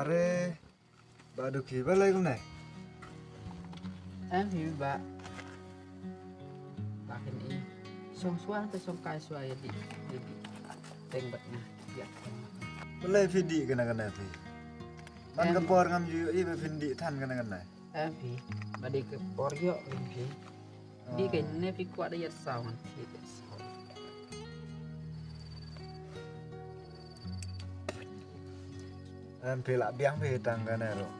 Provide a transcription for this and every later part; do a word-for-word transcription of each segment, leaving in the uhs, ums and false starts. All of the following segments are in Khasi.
Are, ba duk hi ba lai kumne. Em hi ba. Ba kin i. Song suang te song kai suang ya di. Ya di. Teng bat na. Ya. Ba lai phi di kane kane phi. Man ka por ngam ju i ba phin di than kane kane. Em hi. Ba di ka por yo em hi. Di ka ne phi kwah da ya sawan phi da sawan. Em phi lah biang phi tang kane ruh.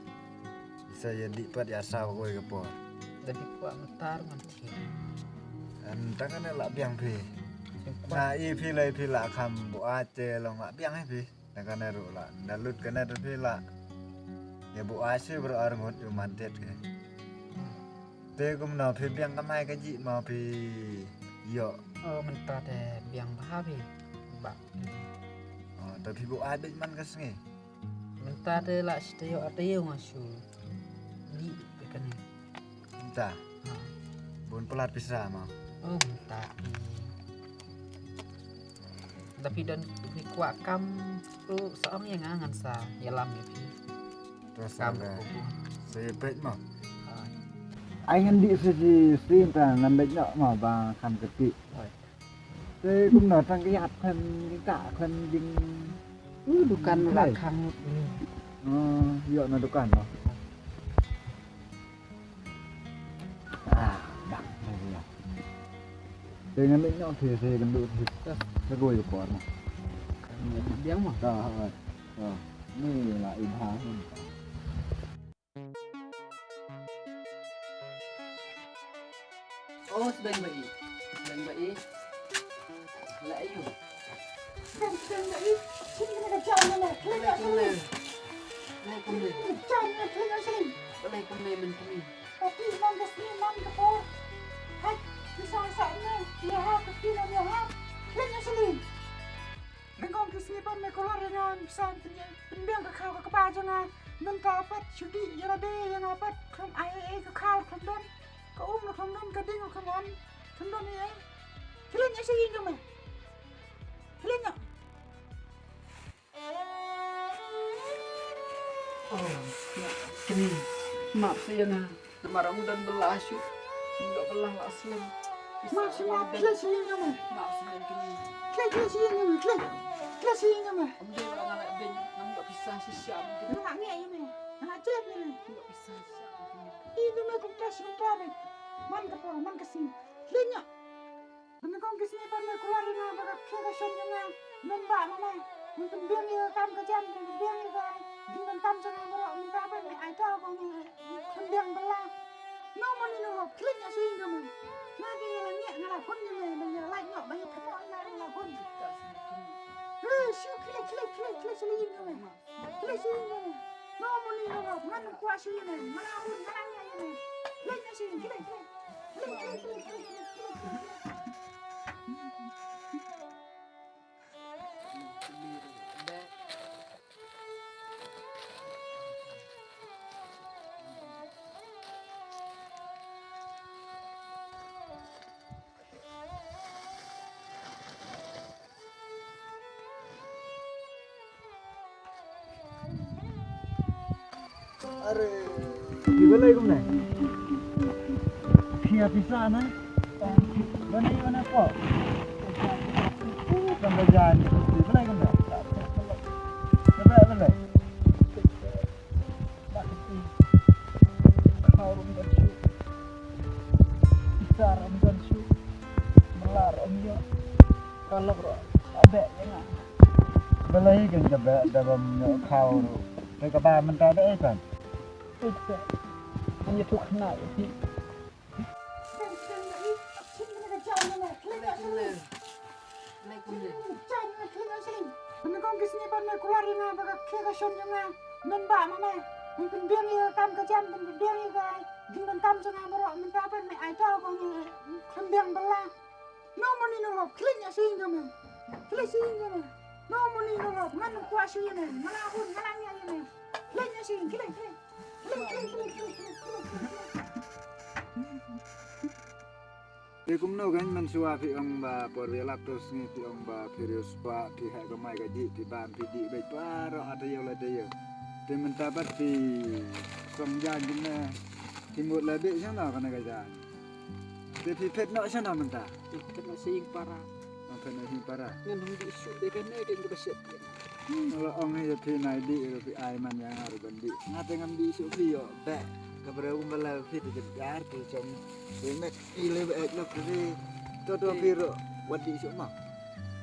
Sa ya di pat ya saw koi ka por. Da phi kwah matar man thi. Em tang kane lah biang phi. Phi kwah. Na i phi lai phi lah kham bu a che long lah biang hi phi. Na kane ruh lah, na lut kane ruh phi lah. Ya bu ai si bro ar ngut yu man tet ke. Te kumno phi biang kamai ka ji mo phi yo. Oh, mynta te biang bha phi. Ba. Oh, te phi bu ai bit man ka sngi. Mynta te lah si te yo ate yo nga su. Di kane. Mynta. Ha. Bun pelat pisa mo. Oh, mynta. Tapi don phi kwah kam tu sa ong ïa nga ngan sa ïalam ïa phi. Terus kam ada. Sa ïa peit mo. Ha. Ai ngan di sa si si ta ngan beit noh mo ba kham keti. Oi. Te kumno tang ka ïap khlem ka khlem ding. Uh, dukan la khang. Oh, ïoh na dukan mo. Ah, dah, dah, dah. Te ngan leit noh te, te ngan duh te. Te kawei ka por mo. Biang mo? Dah, dah. Ni la i bha. Oh, sbeng ba i. Sbeng ba i. La ayu. Sbeng, sbeng ba i. Sbeng kena ka jam na, kena ka jam na. Balei kumne? Jam na, kena ka jam. Balei kumne men kumi? Kati man ka sni man ka por. Hai, ki sa sa ne, ki ha, kati na, ki ha. Kena ka jam. Nyngkong ki sngi pat me kular ïa nga, pynsan pynbiang ka khaw ka kpa jong nga. Mynta pat shu dih ïa lade ïa nga pat, khlem ai ei ka khaw khlem don. Ka um ruh khlem don, ka ding ruh khlem on. Khlem don ei ei. Khlem ïa sha ïing jong me. Khlem ïa. Oh, kini. Map sa ïa nga. Namar ym don bylla shuh. Ym don bylla la slem. Map sa ïa nga, khlem sa ïa nga me. Map sa ïa kini. Khlem, khlem sa ïa nga me, khlem. Khlem sa ïa nga me. Ym dei ba nga la beiñ, ngam don pisa shisha. Nga la ngiah ïa me. Nga la jrep ïa me. Ngam don pisa shisha. Ïa me kumta shisha me. Man ka por, man ka sngi. Khlem ïa. Nyngkong ki sngi pat me kular ïa nga ba ka khie ka shon jong nga. Mynba ma me. Ngan pynbiang ïa ka kam ka jam, ngan pynbiang ïa ka. Jingdonkam jong nga baroh mynta pat me ai tang ko ngi. Pynbiang bylla. No money no hope. Khlem ïa shu ïing jong me. Nga te nga la ngiah nga la hun ïa me, ba ïa lait noh, ba ïa kynnoh ïa nga la hun. Eh, shu khlem, khlem, khlem, khlem shu ïing jong me. Khlem shu ïing jong me. No money no hope. Ngan kwah shu ïa me. Nga la hun, nga la ngiah ïa me. Khlem ïa shu ïing, khlem, khlem. Are. Phi balei kumne? Phi ïa pisa na? Balei kumne po? Kan da jan. Phi balei kumne? Balei, balei. Ba ka ti. Khaw ruh ym don shuh. Pisa ruh ym don shuh. Mala ruh ym ïoh. Ka lok ruh ka beh ïa nga. Balei kan ka beh da bym ïoh khaw ruh. Te kaba mynta da ei kan. Ei te. Ngi tu khynnah ïa phi. Balei kumne? Balei kumne? Nyngkong ki sngi pat me kular ïa nga ba ka khie ka shon jong nga. Mynba ma me. Ngan pynbiang ïa ka kam ka jam, ngan pynbiang ïa ka jingdonkam jong nga baroh. Mynta pat me ai tang ko ngi. Pynbiang bylla. No money no hope. Khlem ïa shu ïing jong me. Khlem shu ïing jong me. No money no hope. Ngan kwah shu ïa me. Nga la hun, nga la ngiah ïa me. Khlem ïa shu ïing, khlem, khlem. Te kumno kan mynshuwa phi ong ba por ba ïalap to sngi phi ong ba phi riewspah phi heh kamai kajih phi bam phi dih beit baroh ha taïew la taïew. Te mynta pat phi song jan kumne, phi mut la beh shano kane ka jan? Te phi phet noh shano mynta? Phi phet noh sha ïing para. Phi phet noh sha ïing para. Ngan hum dih shuh de kane kaba shet. Nga la ong ïa phi nai dih, ïa phi ai man ïa nga ruh ban dih. Nga te ngam dih shuh phi ïoh beh. Ka briew kumba la phi te jynjar te jong. Te met phi le ba ek lok phi. To to phi ruh wat dih shuh ma.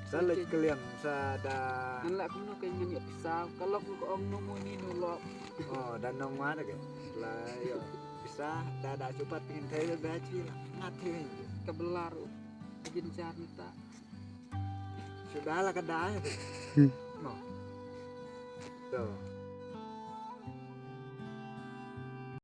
Sa leit kylliang sa da. Ngan lah kumno ka ngan ïoh pisa. Ka lok ka ong no mo ni no lok. Oh, da nong ma da ke. La ïoh pisa da da shuh pat phi ngan thei ba beh phi la. Nga thei. Ka belar. Ka jynjar ni ta. Sudah lah ka dah. No. To.